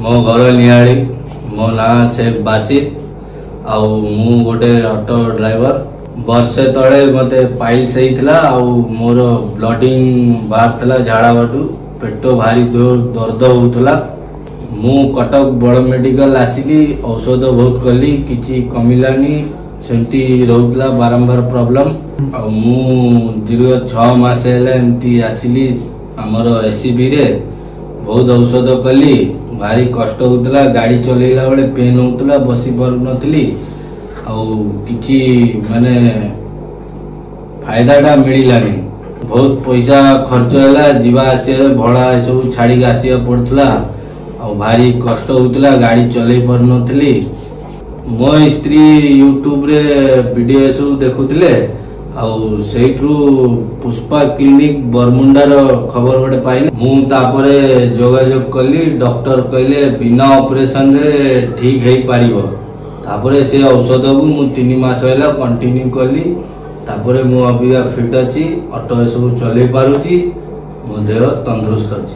ମୋ ଘର ନିଆଳି, ମୋ ନାଁ ଶେଖ ବାସିତ ଆଉ ମୁଁ ଗୋଟେ ଅଟୋ ଡ୍ରାଇଭର। ବର୍ଷେ ତଳେ ମୋତେ ପାଇଲ୍ସ ହେଇଥିଲା ଆଉ ମୋର ବ୍ଲଡ଼ିଂ ବାହାରିଥିଲା ଝାଡ଼ା ବାଟୁ, ପେଟ ଭାରି ଜୋର ଦର୍ଦ ହେଉଥିଲା। ମୁଁ କଟକ ବଡ଼ ମେଡ଼ିକାଲ ଆସିଲି, ଔଷଧ ବହୁତ କଲି, କିଛି କମିଲାନି, ସେମିତି ରହୁଥିଲା ବାରମ୍ବାର ପ୍ରୋବ୍ଲେମ୍। ଆଉ ମୁଁ ଦୀର୍ଘ 6 ମାସ ହେଲା ଏମିତି ଆସିଲି ଆମର ଏସ୍ସିବିରେ, ବହୁତ ଔଷଧ କଲି, ଭାରି କଷ୍ଟ ହେଉଥିଲା, ଗାଡ଼ି ଚଲେଇଲା ବେଳେ ପେନ୍ ହେଉଥିଲା, ବସି ପାରୁନଥିଲି ଆଉ କିଛି ମାନେ ଫାଇଦାଟା ମିଳିଲାନି। ବହୁତ ପଇସା ଖର୍ଚ୍ଚ ହେଲା, ଯିବା ଆସିବାରେ ଭଡ଼ା ଏସବୁ ଛାଡ଼ିକି ଆସିବାକୁ ପଡ଼ୁଥିଲା ଆଉ ଭାରି କଷ୍ଟ ହେଉଥିଲା, ଗାଡ଼ି ଚଲେଇ ପାରୁନଥିଲି। ମୋ ସ୍ତ୍ରୀ ୟୁଟ୍ୟୁବରେ ଭିଡ଼ିଓ ଏସବୁ ଦେଖୁଥିଲେ ଆଉ ସେଇଠୁ ପୁଷ୍ପା କ୍ଲିନିକ୍ ବରମୁଣ୍ଡାର ଖବର ଗୋଟେ ପାଇଲେ। ମୁଁ ତାପରେ ଯୋଗାଯୋଗ କଲି, ଡକ୍ଟର କହିଲେ ବିନା ଅପରେସନରେ ଠିକ୍ ହେଇପାରିବ। ତାପରେ ସେ ଔଷଧକୁ ମୁଁ 3 ମାସ ହେଲା କଣ୍ଟିନ୍ୟୁ କଲି। ତାପରେ ମୁଁ ଅବିକା ଫିଟ୍ ଅଛି, ଅଟୋ ଏସବୁ ଚଲେଇ ପାରୁଛି, ମୋ ଦେହ ତନ୍ଦୁରୁସ୍ତ ଅଛି।